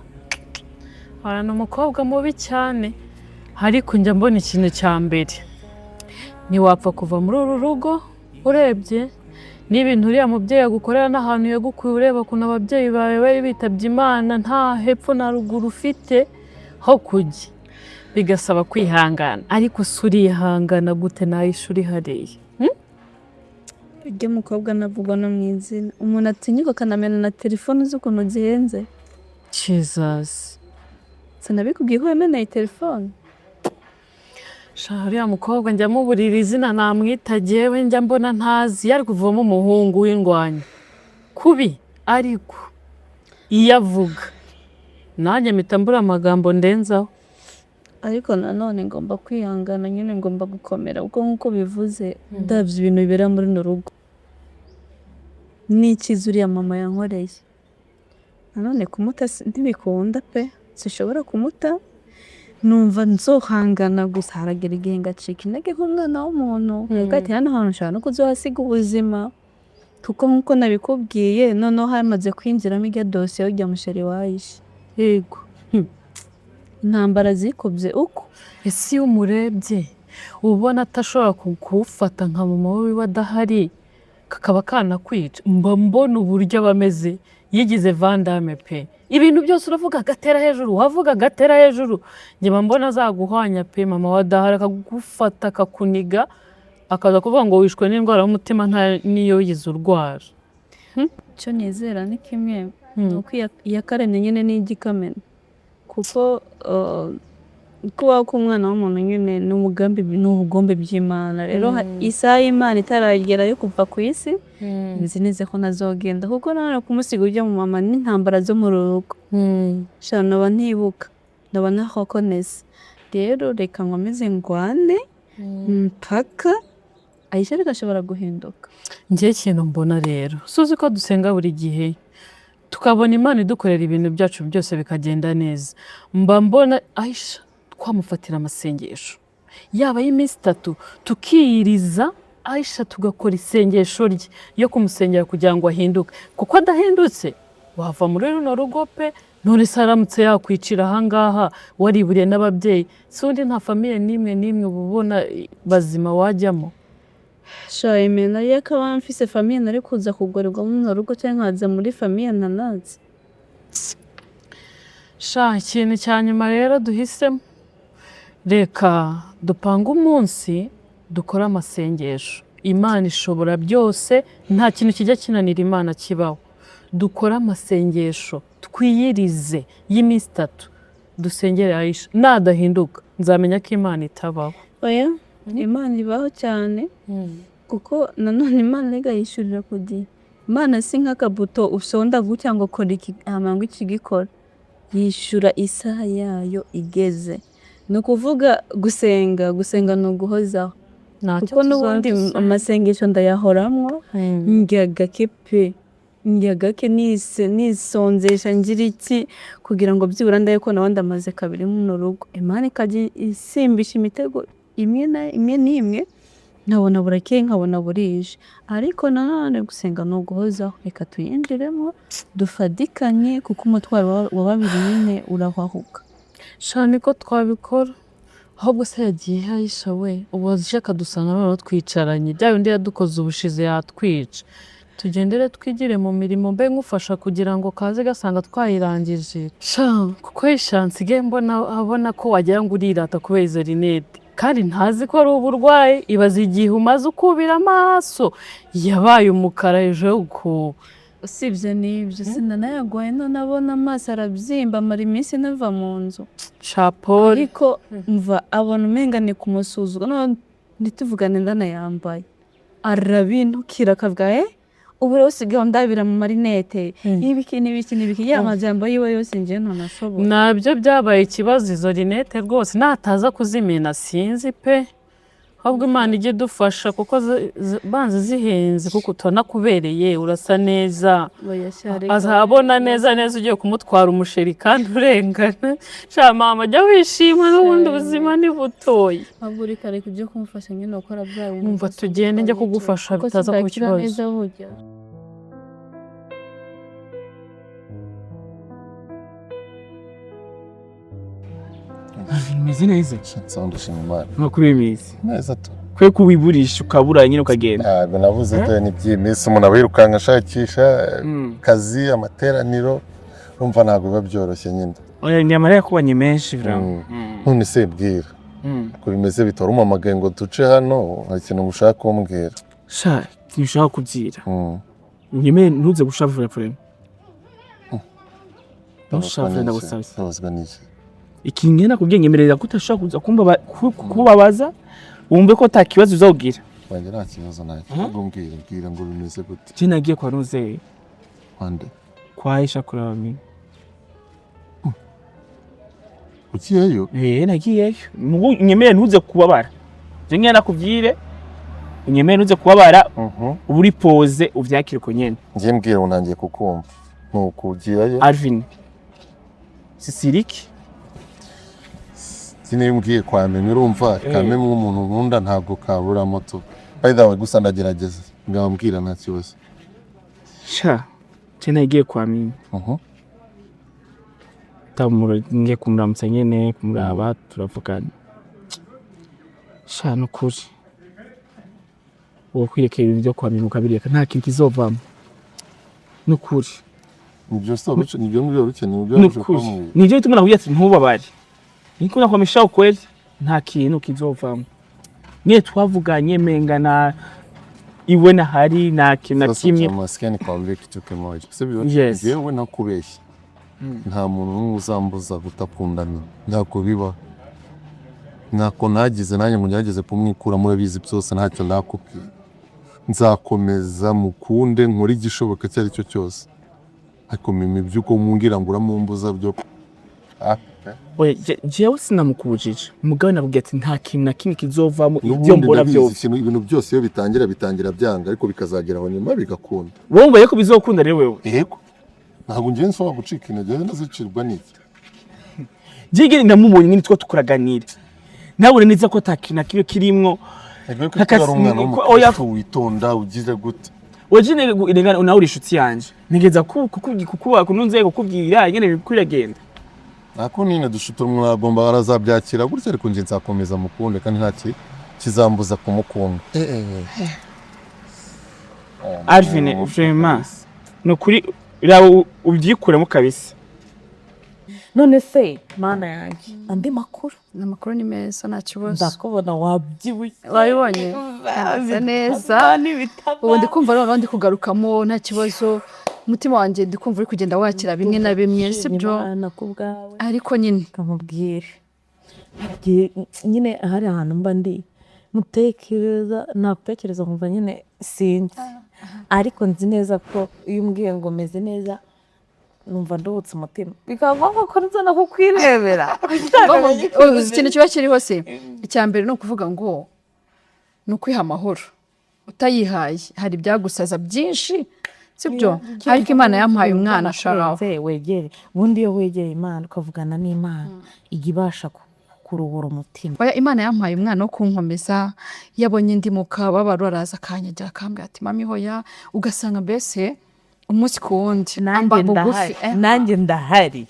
Ni umukobwa mubi cyane, ariko njya mbona ikintu cya mbere ntiwapfa kuva muri uru rugo urebye n'ibintu uriya mubyeyi agukorera n'ahantu yagukuye, ureba ukuntu ababyeyi bawe bari bitabye Imana nta hepfo na ruguru ufite ho kujya, bigasaba kwihangana. Ariko si urihangana gute na Aisha uri hariya? Ujya mukobwa navugwa no mu izina, umuntu atinyuka akanamena na telefone z'ukuntu zihenze. Jesus, sinabikubwiye ko yameneye telefone? Sha uriya mukobwa njya muburira izina namwita jyewe, njya mbona ntazi yari kuvamo umuhungu w'indwanyi kubi, ariko iyo avuga nanjye mpita mbura amagambo ndenzaho. Ariko nanone ngomba kwihangana nyine, ngomba gukomera kuko nk'uko bivuze ndabyo ibintu bibera muri runo rugo n'ikiza uriya mama yankoreye. Nanone kumuta ntibikunda pe, sinshobora kumuta, numva nzohangana gusa. Haragera igihe ngacika intege nk'umwana w'umuntu, nkavuga ati hano hantu nshobora no kuzohasiga ubuzima, kuko nk'uko nabikubwiye noneho hamaze kwinjiramo irya dosiye y'urya musheri wa Aisha. Yego, intambara zikubye uko. Ese iyo umurebye ubona atashobora kuwufata nka mama wiwe adahari kakaba kanakwica, mba mbona uburyo aba ameze, yigize vandame pe. Ibintu byose uravuga agatera hejuru, wavuga agatera hejuru, njye mba mbona azaguhwanya pe. Mama we adahari akagufata akakuniga, akaza kuvuga ngo wishwe n'indwara y'umutima nta n'iyo wigeze urwara. Icyo nizera ni kimwe, ni uko iyakaremye nyine n'ijya ikamena, kuko kubaho k'umwana w'umuntu nyine ni umugambi, ni ubugombe by'Imana. Rero isaha y'Imana itaragera yo kuva ku isi, nzi neza ko ntazogenda, kuko nanone kumusiga ujya mu mama n'intambara zo mu rugo, sha noba ntibuka, noba ntahokoneza. Rero reka nkomeze ngwane mpaka Aisha, ariko ashobora guhinduka. Njye ikintu mbona rero, suzi ko dusenga buri gihe tukabona Imana idukorera ibintu byacu byose bikagenda neza. Mba mbona Aisha twamufatira amasengesho yaba y'iminsi 3, tukiyiriza Aisha, tugakora isengesho rye yo kumusengera kugira ngo ahinduke, kuko adahindutse wava muri runo rugo pe. None se aramutse yakwicira ahangaha wariburiye n'ababyeyi, si undi nta famille n'imwe n'imwe uba ubona bazima wajyamo. Sha Aimee, nariyo akaba mfise famille nari kuza kugorerwa muri rugo cyangwa nkaza muri famille ntanazi. Sha, ikintu cya nyuma rero duhisemo, reka dupange umunsi dukore amasengesho. Imana ishobora byose, nta kintu kijya kinanira Imana kibaho. Dukore amasengesho, twiyirize y'iminsi 3, dusengere Aisha. Nadahinduka nzamenya ko Imana itabaho. Oya, Imana ibaho cyane, kuko nanone Imana rega yishyurira ku gihe. Imana si nk'akabuto usonda gutya ngo kora iki hama ngo ikigikora. Yishyura isaha yayo igeze. Ni ukuvuga gusenga, gusenga ni uguhozaho, kuko n'ubundi amasengesho ndayahoramwo, ndya gake pe, ndya gake, nise nisonzesha, ngira iki kugira ngo byibura ndabe ko nawe ndamaze kabiri muno rugo. Imana ikajya isimbisha imitego imwe na imwe n'imwe, nkabona burakeye, nkabona burije. Ariko nanone gusenga ni uguhozaho. Reka tuyinjiremo dufadikanye, kuko umutwaro wa babiri nyine urahwahuka. Sha, niko twabikora. Ahubwo se yagiye Aisha we? Ubu aje akadusanga noneho twicaranye, bya bindi yadukoze ubushize yatwica. Tugendere twigire mu mirimo, mbe nkufasha kugira ngo kaze gasanga twayirangije. Sha, kuko Aisha nsigaye mbona abona ko wagira ngo urirata kubera izo lunettes, kandi ntazi ko ari uburwayi. Ibaze igihe umaze ukubira amaso yabaye umukara hejuru yo gukuba. Usibye n'ibyo, sinanayagwaye none abona amaso arabyimba, amara iminsi nava mu nzu. Shapoli. Ariko mva abona umenga ni kumusuzugura, none ntituvugane ndanayambaye, arabintukira akavuga: "Eh, ubu rero usigaye undabira mu malunettes, ibiki n'ibiki n'ibiki." Ya majambo yiwe yose njyewe ntanashobora. Nabyo byabaye ikibazo izo lunettes rwose, nataza kuzimena sinzi pe. Ahubwo Imana ijye idufasha, kuko banze zihenze, kuko turanakubereye, urasa neza. Oya sha, reka. Azabona neza neza ugiye kumutwara umusheri kandi urengana. Sha mama, jya wishima, n'ubundi ubuzima ni butoya. Ahubwo reka, reka ibyo kumufasha nyine gukora bya bintu Wumva byose. Tugende njye kugufasha Kuko bitaza kuba sindakira ikibazo. neza burya. Bimeze neza. Nsa, ndashima Imana. Amakuru y'iminsi? Neza tu. Kwe kuwiburisha ukabura nyine ukagenda. Ntabwo nabuze, dore ni by'iminsi umuntu aba yirukanka ashakisha kazi, amateraniro, urumva ntabwo biba byoroshye nyine. Oya, ni amarira yakubanye menshi vraiment. None se bwira ko bimeze bitora, umpamagaye ngo duce hano, hari ikintu ushaka kumbwira? Sha, ntushaka kubyira. Nyime ntuze gushavura vraiment. Ntushavure, ndagusabye. Ndabazwa n'iki? Ikintu ngenda kubwiye, nyemerera ko utashobora kuza kubabaza, wumve ko ata kibazo uzawugira. Wanjye nta kibazo ntacyo, ahubwo mbwira, mbwira ngo bimeze gute. Je nagiye kwa Nuzeye. Kwande? Kwa Aisha kuraba Mimi. Ugiyeyo? Eh, nagiyeyo. Mugu nyemerere ntuze kubabara. Je ngenda kubyire, unyemere ntuze kubabara, uba uri pose uvyakire uko nyene. Ngiye, mbwira ubu ntangiye kukumva, nuko ugiyeyo? Alvin Sisiriki. Niba ugiye kwa Mimi, urumva kamwe nk'umuntu nkunda ntabwo kaburamo tu. By the way, gusa ndagerageza, ngambwira nta kibazo. Sha, je nagiye kwa Mimi. Tamuro ngiye kumuramutsa nyene, kumuraba, turavugana. Sha, nukuri wowe kwirekera ibintu byo kwa Mimi ukabireka, nta kintu kizovamo, nukuri. Nibyo se nibyo ngibyo bikenewe, nibyo waje Nukuri. kumbwira? Nivyo bituma nakubwira ati ntubabare, niko nakwamisha ukweli, nta kintu kizovamo. Nyine twavuganye menga na iwe nahari nta kintu na Sasa kimwe. Chama, sikia nikwambie kitu kimoja, sivyo? Yes. Jewe nakubeshya, nta muntu n'umwe uzambuza gutakundana, ntabwo biba. Ntako nagize nanjye ngo ngerageze kumwikura, murabizi byose, ntacyo nakubwiye. Nzakomeza mukunde, nkore igishoboka icyo ari cyo cyose, ariko mimi iby'uko mumbwira ngo uramumbuza byo, ah. pe. Oya, jewe sinamukubujije, mugabo nabwiye ati nta kintu na kimwe kizovamo ibyo N'ubundi mbona ndabizi, byose. Ibintu byose iyo bitangira byanga, ariko bikazagera aho nyuma bigakunda. Wowe wumva ko bizokunda rero wewe? Yego, ntabwo ngiye nshobora gucika intege, ndazicirwa n'iki? Jige namubonye nyine two tukuraganira, nabone neza ko ata kintu na kimwe kirimwo. Ego, ko ari umwana w'umukristo witonda, ugize gute? Weje irengana, nawe uri inshuti yanje, ntegeza kukuba kununze kukubwira ingene biriko biragenda. Nako nyine dushuta, mwagomba barazabyakira gutya, ariko njye nzakomeza mukunde kandi nta kizambuza kumukunda. Alvin, vraiment, ni ukuri irawe ubyikuremo kabisa. None se Mana yanjye, andi makuru? Amakuru ni meza, nta kibazo. Ndakubona wabyibushye. Wabibonye, asa neza. Ubu ndi kumva noneho ndi kugarukamo, nta kibazo. Umutima wanjye ndi kumva uri kugenda wakira bimwe na bimwe, sibyo? Imana ku bwawe. Ariko nyine Kamubwire nyine, hari ahantu mba ndi mutekereza, nakutekereza nkumva nyine sinzi, ariko nzi neza ko iyo umbwiye ngo meze neza numva nduhutse umutima, bikaba ngombwa ko nza no kukwirebera. Uzi ikintu kiba kiriho se? Icya mbere ni ukuvuga ngo ni ukwiha amahoro. Utayihaye hari ibyagusaza byinshi, sibyo? Ariko Imana yampaye umwana sharaho. Wegere, ubundi iyo wegereye Imana ukavugana n'Imana, ijya ibasha kuruhura umutima. Oya, Imana yampaye umwana wo kunkomeza. Iyo abonye ndi mu kababaro araza akanyegera, akambwira ati: "Mami, hoya." Ugasanga mbese umunsi ku wundi amba Nanjye bugufi. ndahari. Nanjye ndahari,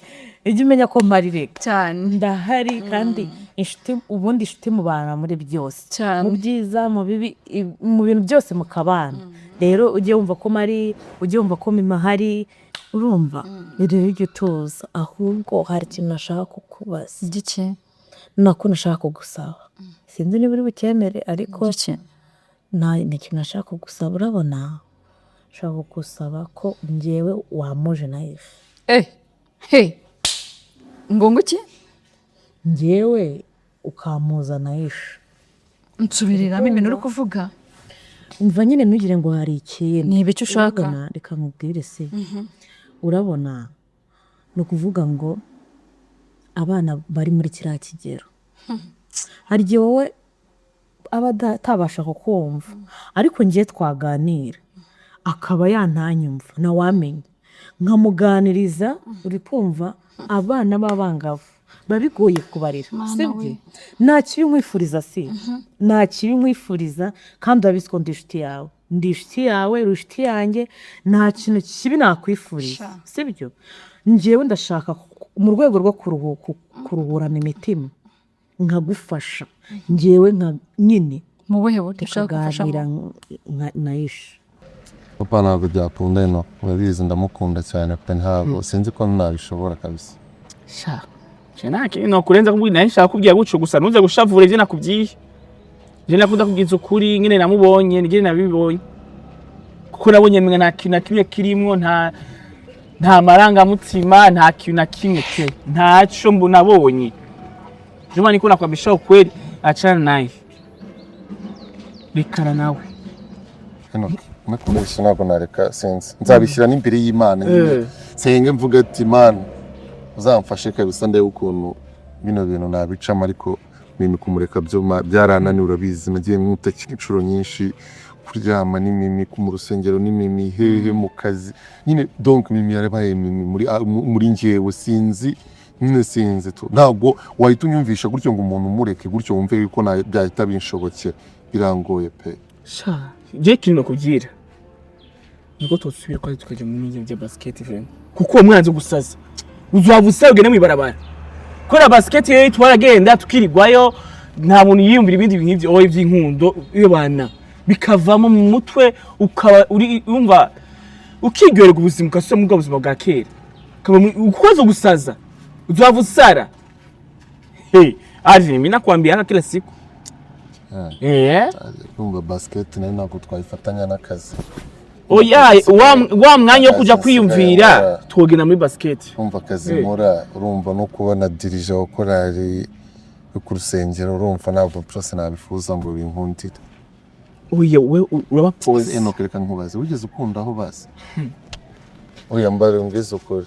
ujye umenya ko mpari reka. Cyane. Ndahari, kandi inshuti, ubundi inshuti mubana muri byose. Cyane. Mu byiza, mu bibi, mu bintu byose mukabana. Rero ujye wumva ko mpari, ujye wumva ko mima ahari, urumva? Rero ujye utuza. Ahubwo hari ikintu nashaka kukubaza. Igiki? Nako nashaka kugusaba, sinzi niba uri bucyemere, ariko Igiki? Nta ni ikintu nashaka kugusaba. Urabona, nshaka kugusaba ko njyewe wamuje na Ifu. Eh, he, ngo iki? Njyewe ukampuza na Isha. Nsubiriramo ibintu uri kuvuga. Umva nyine, ntugire ngo hari ikintu. Ni ibiki ushaka? Urabona, reka nkubwire se. Urabona, ni ukuvuga ngo abana bari muri kiriya kigero, hari igihe wowe aba atabasha kukumva, ariko ngiye twaganira akaba yantanyumva, ntawamenya, nkamuganiriza. Uri kumva, abana b'abangavu biba bigoye kubarera. Mana sibyo? we. Nta kibi nkwifuriza, si nta kibi nkwifuriza, kandi urabizi ko ndi inshuti yawe, ndi inshuti yawe, uri inshuti yanjye, nta kintu kibi nakwifuriza. Sha. Sibyo? Njyewe ndashaka mu rwego rwo kuruhurana imitima nkagufasha njyewe nka nyine Mu buhe buryo ushaka kumfashamo? tukaganira na Isha. Papa, ntabwo byakunda. Ino urabizi, ndamukunda cyane pe, ntabwo sinzi ko nabishobora kabisa. Sha, nta kintu nokurenza kubwira. Nawe nshaka kubwira gutyo gusa, ntuze gushavura ivyo nakubwiye. Je nakunda kubwiza ukuri nyine namubonye, nyine nabibonye, kuko nabonye mwe nta kintu na kimwe kirimwo, nta marangamutima, nta kintu na kimwe pe, ntaco nabonye. Juma, niko nakwambisha ukweli, achana naye, rekana nawe. Enoch, nakubeshya, ntabwo nareka, sinzi, nzabishyira n'imbere y'Imana nyine. Senge mvuga ati: "Imana uzamfashe kabisa ndebe ukuntu bino bintu nabicamo." Ariko Mimi kumureka byo byarananiye. Urabizi, nagiye mwitakira inshuro nyinshi. Kuryama ni Mimi, mu rusengero ni Mimi, hehe mu kazi nyine. Donc Mimi yarabaye Mimi muri njyewe. Sinzi nyine, sinzi tu, ntabwo wahita unyumvisha gutyo ngo umuntu umureke gutyo wumve yuko byahita binshobokera. Birangoye pe. Sha, je ikintu nakubwira niko tosubira kwazi tukaja mu bintu bya basket vraiment, kuko uwo mwana azi gusaza, uzaba usaza ugende mw'ibarabara. Kubera basket rero twaragenda tukirigwayo, nta muntu yiyumvira ibindi bintu nk'ivyo oya ivy'inkundo, iyo bana bikavamo mu mutwe, ukaba uri wumva ukiryoherwa ubuzima, ugasubira muri bwa buzima bwa kera. Ukaba ukoze gusaza, uzaba usara. Hey, Alvin, mimi nakwambia haka kila siku. Urumva, basket nayo ntabwo twayifatanya n'akazi. Oya, wa mwanya wo kuja Akazi kwiyumvira nsigaye nkora. twogenda muri basket. Urumva akazi nkora, urumva no kubona dirija wa korali yo ku rusengero, urumva ntabwo byose nabifuza ngo binkundire. Oya, we uraba pose. Enoch, reka nkubaze, wigeze ukunda aho basi? Oya, mbare umbwize ukuri.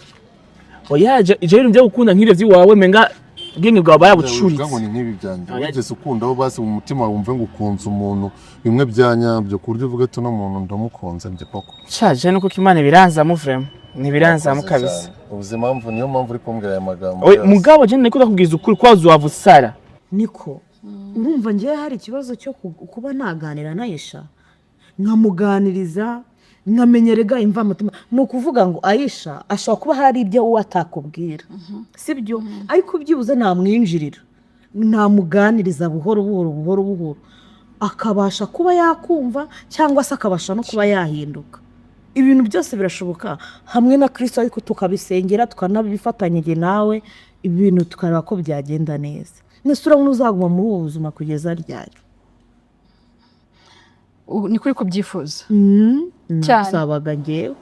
Oya, je ibintu byo gukunda nk'ivyo vy'iwawe, menga ubwenge bwawe barabucuritse. Uvuga ngo ni nk'ibi byanjye wigeze ukunda aho basi mu mutima wumve ngo ukunze umuntu bimwe bya nyabyo, ku buryo uvuga ati uno muntu ndamukunze njye koko? Shaje nuko Imana biranzamo, vraiment ntibiranzamo Urakoze kabisa. cyane. Uzi impamvu, niyo mpamvu uri kumbwira aya magambo Oye, yose. mugabo je niko ndakubwiza ukuri ko wazuwava usara. Niko urumva ngewe hari ikibazo cyo kuba naganira na Ayisha, nkamuganiriza, nkamenya rega imvamutima. Ni ukuvuga ngo Ayisha ashobora kuba hari ibyo uwo atakubwira, sibyo? Ariko byibuze namwinjirira, namuganiriza buhoro buhoro buhoro buhoro, akabasha kuba yakumva cyangwa se akabasha no kuba yahinduka. Ibintu byose birashoboka hamwe na Kirisito, ariko tukabisengera, tukanabifatanya igihe nawe, ibintu tukareba ko byagenda neza. Nese urabona uzaguma muri ubu buzima kugeza ryari? Ni kuri kubyifuza cyane. Nasabaga ngewe.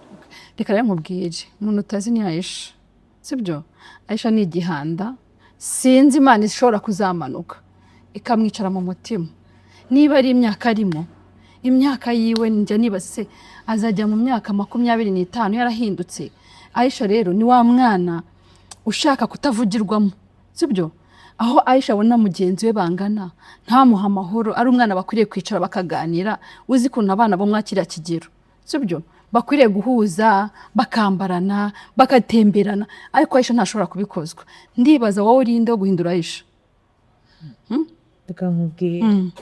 Reka rero nkubwire, umuntu utazi ni Ayisha, sibyo? Ayisha ni igihanda. Sinzi Imana ishobora kuzamanuka ikamwicara mu mutima, niba ari imyaka arimo, imyaka yiwe. Njya niba se azajya mu myaka 25 yarahindutse. Ayisha rero ni wa mwana ushaka kutavugirwamo, sibyo? Aho Ayisha abona mugenzi we bangana ntamuha amahoro, ari umwana bakwiriye kwicara bakaganira. Uzi ukuntu abana bo mwa kiriya kigero, sibyo, bakwiriye guhuza, bakambarana, bagatemberana, ariko Ayisha ntashobora kubikozwa. Ndibaza wowe urinde wo guhindura Ayisha? Reka nkubwire,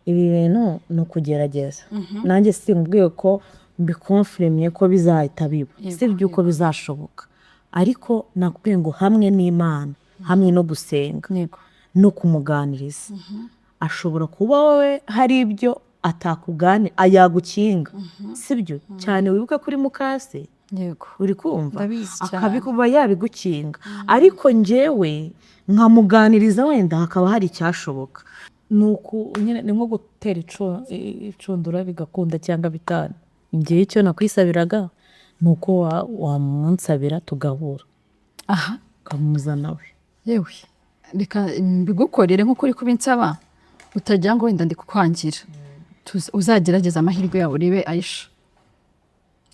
ibi bintu ni ukugerageza. Nanjye sinkubwiye ko mbiconfirmiye ko bizahita biba, si uko bizashoboka, ariko nakubwiye ngo hamwe n'Imana, hamwe no gusenga no kumuganiriza, ashobora kuba wowe hari ibyo atakugani yagukinga, sibyo? Cyane wibuke kuri mukase. Uri kumva? Ndabizi cyane. Akabikuba yabigukinga, ariko njyewe nkamuganiriza, wenda hakaba hari icyashoboka. Ni uku nyine, ni nko gutera icundura bigakunda cyangwa bitanu. Ngewe icyo nakwisabiraga ni uko wamunsabira tugahura, aha, ukamuzana we. Yewe, reka mbigukorere nk'uko uri kubinsaba, utagira ngo wenda ndi kukwangira. Uzagerageza amahirwe yawe urebe Ayisha,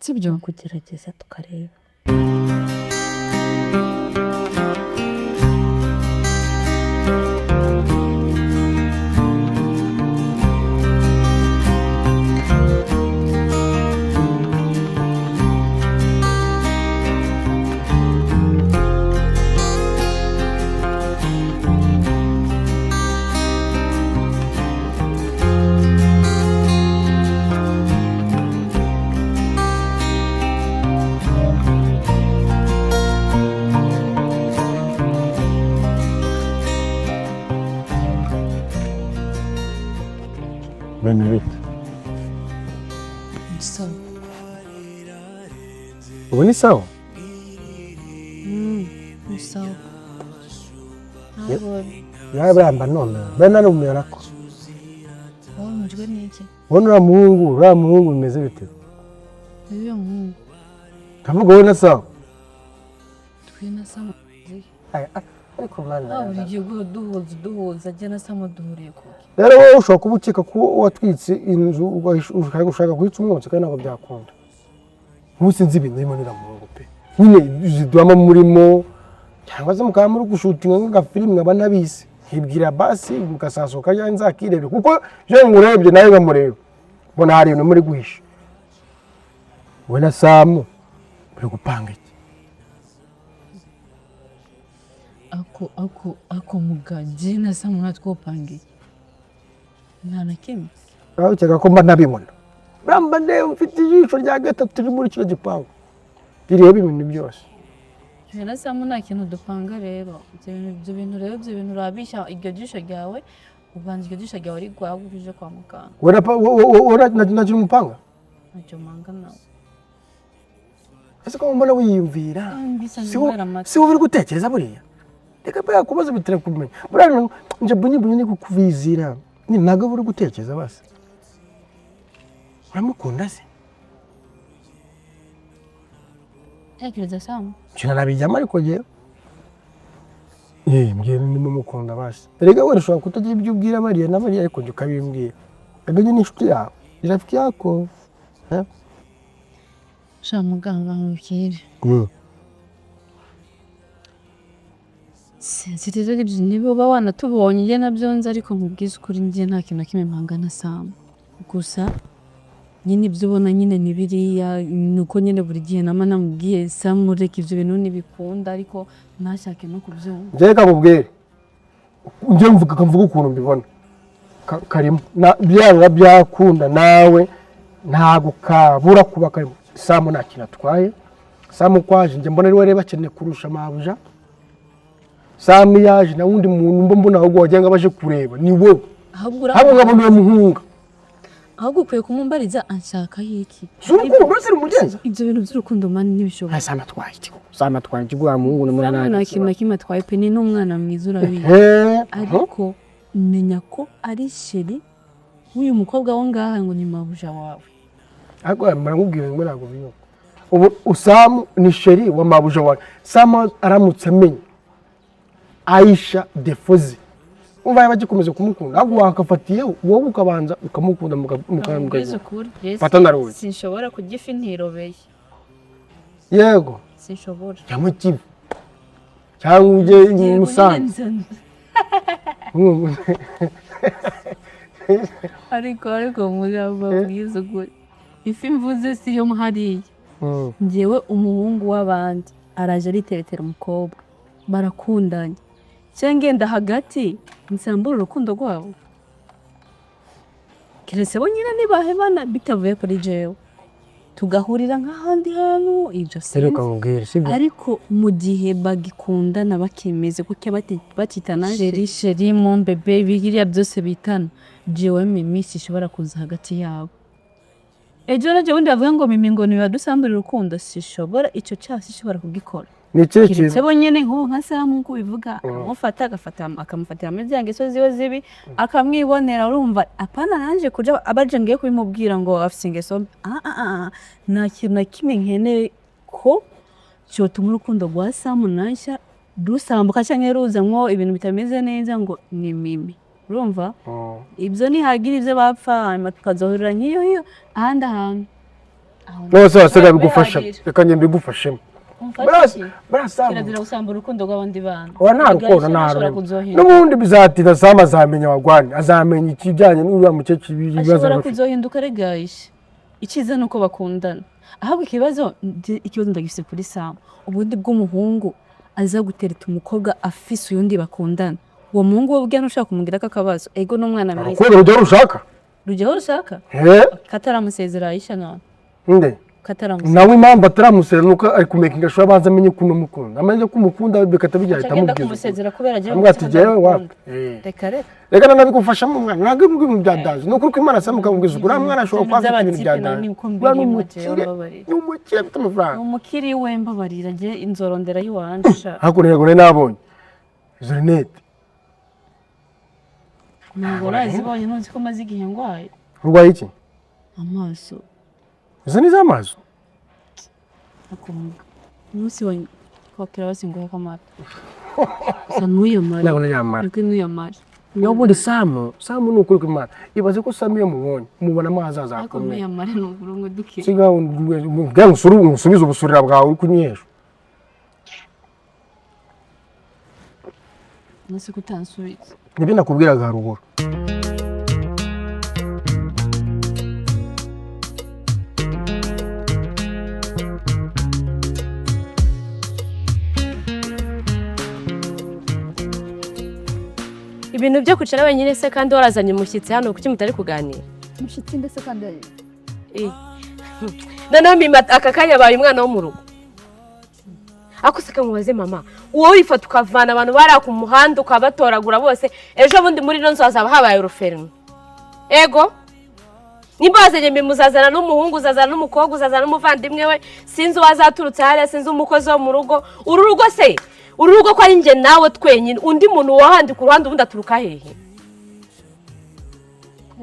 sibyo? Kugerageza tukareba. Bene, bite? Sawa. Ubu ni sawa? Ni sawa. Yawe buramba none bene numera ko Wababajwe n'iki? Ubona uriya muhungu bimeze bite? Uyu muhungu? Ndavuga wowe na sawa. Twe na Samu. Ariko mwana. Ah, buri gihe guhora duhuza duhuza, jye na Samu duhuriye kuki? Rero wowe ushobora kuba ukeka ko watwitse inzu, ushaka guhitsa umwotsi, kandi ntabwo byakunda. Ubu sinzi ibintu birimo n'uriya muhungu pe. Nyine ziduhamo murimo, cyangwa se mukaba muri gushootinga nk'agafilimi nkaba nabizi, nkibwira basi mugasasohoka cyangwa nzakirebe, kuko iyo nkurebye nawe nkamureba mbona hari ibintu muri guhisha. Wowe na Samu muri gupanga iki? Ako muga, jye na Samu natwopangiye nta na kimwe. Nawe ukeka ko mba ntabibona? Mba ndeba, mfite ijisho rya gatatu riri muri kino gipangu rireba ibintu byose. Jye na Samu nta kintu dupanga. Rero ibyo bintu rero, ibyo bintu urabishya iryo jisho ryawe, ubanza iryo jisho ryawe rigwaye uje kwa muganga. Wowe nta kintu umupanga? Ntacyo mpanga nawe. Ese ko mbona wiyumvira? Bisa Si wowe n'indwara amatwi. Si wowe uri gutekereza buriya? Reka buriya kubaza bitera kumenya. Buriya nje bunyi bunyi ni kukuvizira. Ni ntabwo uri gutekereza basi. Uramukunda se? Tekereza Samu. Cyo nabijyamo, ariko njyewe mbwira niba umukunda basi. Erega wenda ushobora kutagira ibyo ubwira bariya na bariya, ariko njye ukabimbwira. Erega njye ni inshuti yawe. Ni rafiki yako. Eh? Sha muganga, nkubwire. Sinzi rero ibyo niba uba wanatubonye, njye nabyo nzi, ariko nkubwize ukuri, njye nta kintu na kimwe mpanga na Sam. Gusa nyine ibyo ubona nyine ni biriya, ni uko nyine buri gihe nama namubwiye: "Sam, reka ibyo bintu ntibikunda," ariko ntashake no kubyumva. Njyewe reka nkubwire, njye mvuga ukuntu mbibona. Karimo byanga byakunda, nawe ntabwo kabura kuba karimo. Samu nta kintu atwaye. Samu kwaje njye mbona ari we areba akeneye kurusha mabuja. Samu yaje na wundi muntu mba mbona, ahubwo wagira ngo abaje kureba ni wowe. Ahubwo ahubwo nkabona uwo muhunga. Ahubwo ukwiye kumumbariza anshakaho iki. Si urukundo se rumugenza? Ibyo bintu by'urukundo man ntibishoboka. Samu atwaye iki? Samu atwaye iki? Wa muhungu ni Samu nta kintu na kimwe atwaye pe, ni n'umwana mwiza, urabizi. Ariko menya ko ari chéri w'uyu mukobwa wo ngaha ngo ni mabuja wawe. Ariko muramubwira ngo ntabwo biyo ubu Usamu ni chéri wa mabuja wawe. Samu aramutse amenye Aisha defoze, umva, yaba agikomeza kumukunda, ahubwo wakafatiye wowe ukabanza ukamukunda. Nkubwize ukuri, Fata na rugi. sinshobora kurya ifi ntirobeye. Yego. Sinshobora. Jya mu Kivu cyangwa ujye i Musanze. Ariko mubwize ukuri, ifi mvuze si yo hariya. Njyewe umuhungu w'abandi araje ariteretera umukobwa, barakundanye, cyangwa ngenda hagati nsambura urukundo rwabo, keretse bo nyine nibahebana bitavuye kuri jewe, tugahurira nk'ahandi hantu, ibyo Reka sinzi. nkubwire, sibyo? Ariko mu gihe bagikundana, bakimeze gutya, bakitana chéri, chéri, mon bébé, biriya byose bitana, jewe Mimi sishobora kuza hagati yabo. Ejo n'ejo bundi bavuga ngo Mimi ngo ntibadusamburire urukundo, sishobora, icyo cyaha sishobora kugikora. Ni ikihe Keretse kintu bo nyine, nk'ubu nka Samu nk'uko ubivuga, akamufata, agafata, akamufatira muri bya ngeso ziwe zibi, akamwibonera. Urumva, apana nanje kuja abaje ngiye kubimubwira ngo afise ingeso mbi. Ah, ah, ah, nta kintu na kimwe nkeneye ko cyotuma urukundo rwa Samu na Aisha rusambuka canke ruzamwo ibintu bitameze neza ngo ni Mimi, urumva? Ibyo nihagira ibyo bapfa, hanyuma tukazohurira nk'iyo hiyo ahandi hantu. Nose wasigaye bigufasha. Bihagije. Reka njye mbigufashemo. Umfashe iki? Buriya Samu Kirazira gusambura urukundo rw'abandi bana. Oya, nta rukundo nta Ashobora rurimo. kuzohinduka. N'ubundi bizatinda, Samu azamenya wagwane, azamenya ikijyanye n'uriya mukecuru, ibibazo Ashobora bafite. kuzohinduka regayishe. Icyiza ni uko bakundana. Ahubwo ikibazo ndagifise kuri Samu. Ubundi bw'umuhungu aza gutereta umukobwa afise uyundi bakundana, uwo muhungu we ubwe ntushobora kumugirako akabazo? Ego, n'umwana mwiza. Urukundo rujya rushaka. Rujyaho rushaka. He. Kataramusezera Aisha none? Nde? Kataramusezera. Nawe impamvu ataramusera nuko ari kumakinga sure, abanza amenye ko unamukunda, amenye ko umukunda, bigahita bijya ahita Agenda amubwiza ukuri. kumusezera kubera agiye Amubwira ati gukunda. jyewe wapi. Reka reka. Reka nanabigufashamo umwana, ntabwo ibintu bya danger, ni ukuri ko Imana Samu ukamubwiza ukuri, uriya mwana ashobora kuba afite ibintu bya danger. Uriya ni umukire, ni umukire afite amafaranga. Ni umukiri we, mbabarira, njye inzorondera y'iwanje sha. Hakuno yego nari nabonye izo rinete. Ntabwo urazibonye, ntuzi ko maze igihe ndwaye. Urwaye iki? Amaso. Izo ni iz'amaso. Akumva umunsi wa kwakira basinguye akamara gusa ntuyamare. Ntabwo nayamara. Nibwo ntuyamare. Niyo ubundi Samu ni ukuri kw'Imana, ibaze ko Samu iyo mubonye mubonamo ahazaza Ariko hakomeye. ntuyamare ni uburungu duke. Siga ubwira ngo usubize ubusurira bwawe uri kunyesha. Umunsi ko utansubiza. Nibyo nakubwiraga haruguru. Ibintu byo kwicara wenyine se kandi warazanye umushyitsi hano, kuki mutari kuganira? Umushyitsi ndetse kandi. Eh. Noneho Mima aka kanya abaye umwana wo mu rugo. Ako se kamubaze mama, uwo wifata ukavana abantu bari ku muhanda ukabatoragura bose, ejo bundi muri ino nzu hazaba habaye uruferino. Ego nimba wazanye Mima, uzazana n'umuhungu, uzazana n'umukobwa, uzazana n'umuvandimwe we, sinzi uwazaturutse hariya, sinzi umukozi wo mu rugo. Uru rugo se, uru rugo ko ari njye nawe twenyine, undi muntu wahandi ku ruhande ubundi aturuka hehe?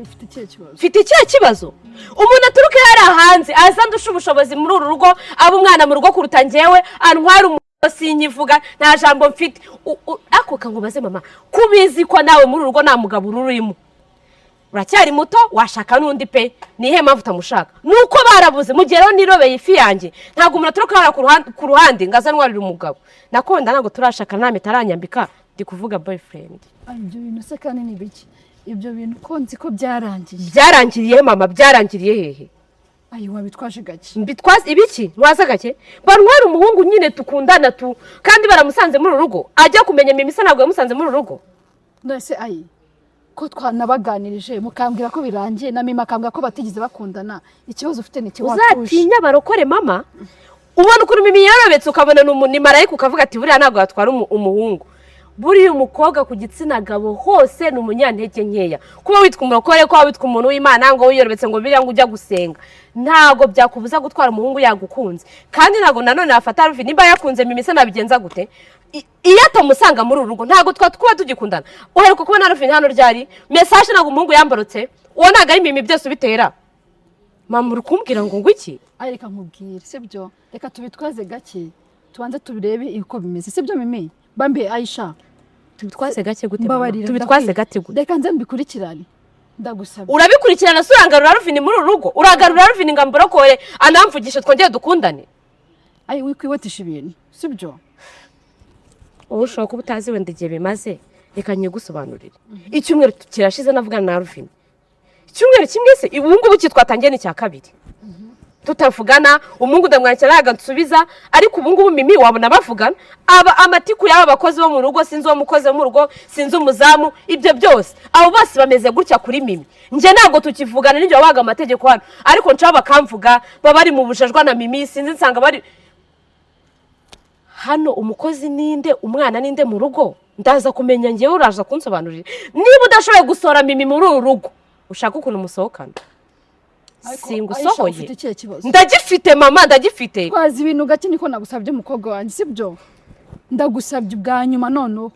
Ufite ikihe kibazo? Mfite ikihe kibazo? Umuntu aturuka hariya hanze aza ndusha ubushobozi muri uru rugo, aba umwana mu rugo kuruta njyewe, antwara umuntu sinyivuga, nta jambo mfite. Ako kankubaze mama, kubizi ko nawe muri uru rugo nta mugabo ururimo. Uracyari muto, washaka n'undi pe. Nihe mpamvu utamushaka? Nuko barabuze. Mu gihe rero nirobeye ifi yanjye, ntabwo umuntu aturuka hariya ku ruhande ngo aze antwarire umugabo. Nakunda ntabwo turashaka, nta mpeta aranyambika, ndi kuvuga boyfriend. Ay, ibyo bintu se kandi ni biki? Ibyo bintu ko nzi ko byarangiye? Byarangiriye mama, byarangiriye hehe? Ayi, wabitwaje gake. Mbitwaze ibiki? Ntwaza gake? Bantwara umuhungu nyine tukundana tu, kandi baramusanze muri uru rugo. Ajya kumenya Mimi se ntabwo yamusanze muri uru rugo? None ayi, ko twanabaganirije mukambwira ko birangiye, na Mimi akambwira ko batigeze bakundana, ikibazo ufite ni iki? Watuje. Uzatinya barokore mama. Ubona ukuntu Mimi yarobetse, ukabona ni marayika, ukavuga ati buriya ntabwo yatwara umuhungu. Buriya umukobwa ku gitsina gabo hose ni umunyantege nkeya. Kuba witwa umurokore, kuba witwa umuntu w'Imana, ngo wiyorobetse, ngo biriya ngo ujya gusenga, ntabwo byakubuza gutwara umuhungu yagukunze. Kandi ntabwo nanone yafata Alvin, nimba yakunze Mimi se nabigenza gute? Iyo atamusanga muri uru rugo ntabwo twa kuba tugikundana. Uheruka kubona Alvin hano ryari? Message ntabwo umuhungu yambarutse. Uwo ntabwo ari Mimi byose ubitera. Mama, uri kumbwira ngo iki? Ayi, reka nkubwire, sibyo? Reka tubitwaze gake, tubanze tubirebe uko bimeze, sibyo Mimi? Bambe Aisha. Tubitwaze gake gute mama? Mbabarira. Tubitwaze Ndakwiye. gake gute? Reka nze mbikurikirane, ndagusabye. Urabikurikirana se urangarura Alvin muri uru rugo? Uragarura Alvin ngo amborokore, anamvugishe, twongere dukundane? Ayi, wikwihutisha ibintu, sibyo? Wowe ushobora kuba utazi wenda igihe bimaze, reka nyigusobanurire. Icyumweru kirashize navugana na Alvin. Icyumweru kimwe se? Ubu ngubu twatangiye ni icya kabiri tutavugana. Umuhungu ndamwakira ntabwo ansubiza, ariko ubu ngubu Mimi wabona bavugana. Aba amatiku y'aba bakozi bo mu rugo, sinzi uwo mukozi wo mu rugo, sinzi umuzamu, ibyo byose abo bose bameze gutya kuri Mimi. Njye ntabwo tukivugana, n'ibyo babaga amategeko hano, ariko nshaka bakamvuga, baba bari mu bujajwa na Mimi, sinzi nsanga bari hano. Umukozi ninde, umwana ninde mu rugo? Ndaza kumenya njyewe, uraza kunsobanurira. Niba udashoboye gusohora Mimi muri uru rugo, ushaka ukuntu musohokana. Ariko, Singusohoye. Aisha, ufite ikihe kibazo? Ndagifite mama, ndagifite. Twazi ibintu gake, niko nagusabye umukobwa wanjye, sibyo? Ndagusabye ubwa nyuma noneho,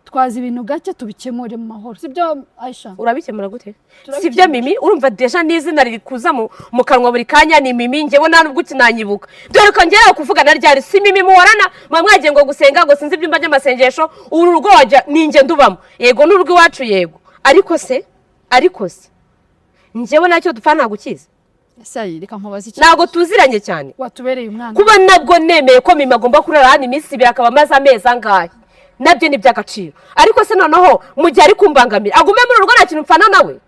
twazi ibintu gake, tubikemure mu mahoro, sibyo Aisha? Urabikemura gute? Turabikemura. Sibyo Mimi? Urumva déjà n'izina riri kuza mu kanwa buri kanya ni Mimi. Njyewe nta nubwo ukinanyibuka. Dore ko ngera kuvugana ryari? Si Mimi muhorana muba mwagiye ngo gusenga, ngo sinzi ibyumba by'amasengesho. Uru rugo wajya ni njye ndubamo, yego n'urugo iwacu, yego, ariko se njyewe nacyo dupfa ntabwo ukizi. Ese ayi, reka nkubaze iki. Ntabwo tuziranye cyane. Watubereye umwana. Kuba nabwo nemeye ko Mimi agomba kurara hano iminsi 2, akaba amaze amezi angahe, nabyo ni iby'agaciro. Ariko se noneho mu gihe ari kumbangamira, agume muri urugo, nta kintu mpfana nawe.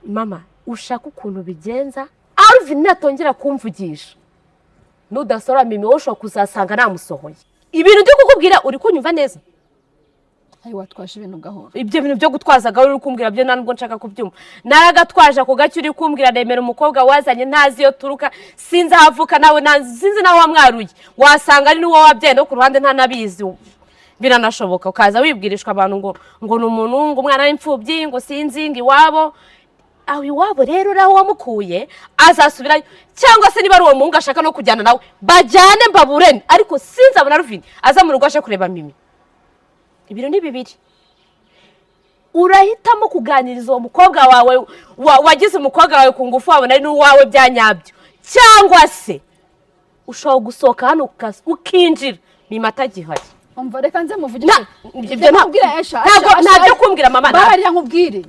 Mama, ushaka ukuntu bigenza, Alvin natongera kumvugisha, nudasora Mimi, wowe ushobora kuzasanga namusohoye. Ibintu ndi kukubwira uri kunyumva neza? Ayi, watwaje ibintu gahoro. Ibyo bintu byo gutwaza gahoro uri kumbwira byo nta nubwo nshaka kubyumva. Naragatwaje ako gake uri kumbwira. Remera umukobwa wazanye ntazi iyo turuka, sinzi aho avuka, nawe sinzi naho wamwaruye. Wasanga ari n'uwo wabyaye no ku ruhande ntanabizi, biranashoboka. Ukaza wibwirishwa abantu ngo ni umuntu, ngo umwana w'imfubyi, ngo sinzi ngo iwabo. Aho iwabo rero uri aho wamukuye azasubirayo, cyangwa se niba ari uwo muhungu ashaka no kujyana nawe, bajyane mbaburene, ariko sinzabona Alvin aza mu rugo aje kureba Mimi. Ibintu ni bibiri: urahitamo kuganiriza uwo mukobwa wawe wagize umukobwa wawe ku ngufu, wabona ari n'uwawe bya nyabyo, cyangwa se ushobora gusohoka hano ukinjira Mimi atagihari. Umva, reka nze muvugishe. Ibyo Nkubwire Aisha. Ntabwo Aisha, ntabyo Aisha. kumbwira mama. Mbabarira nkubwire.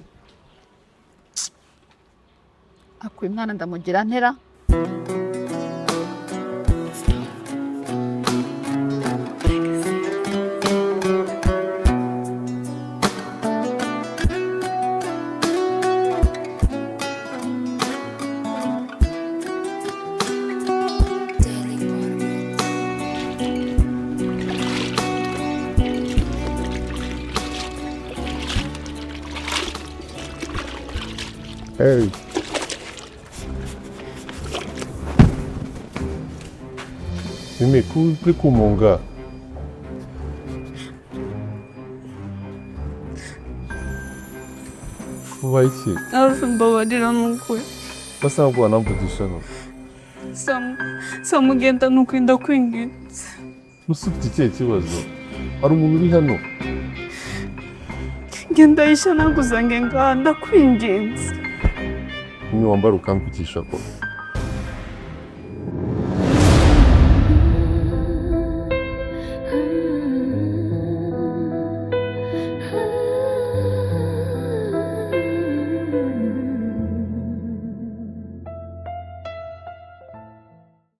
Akuye umwana ndamugira ntera. Hey. Mimi, kuri kumunga. Kuba iki? Alpha, mbabarira nukuri. Basa ntabwo wanamvugisha no. Samu, Samu, genda nukuri, ndakwinginze. Musi ufite ikihe kibazo? Hari umuntu uri hano. Genda Aisha, naguzange ngaha, ndakwinginze. Mimi, wambara ukamvugisha ko.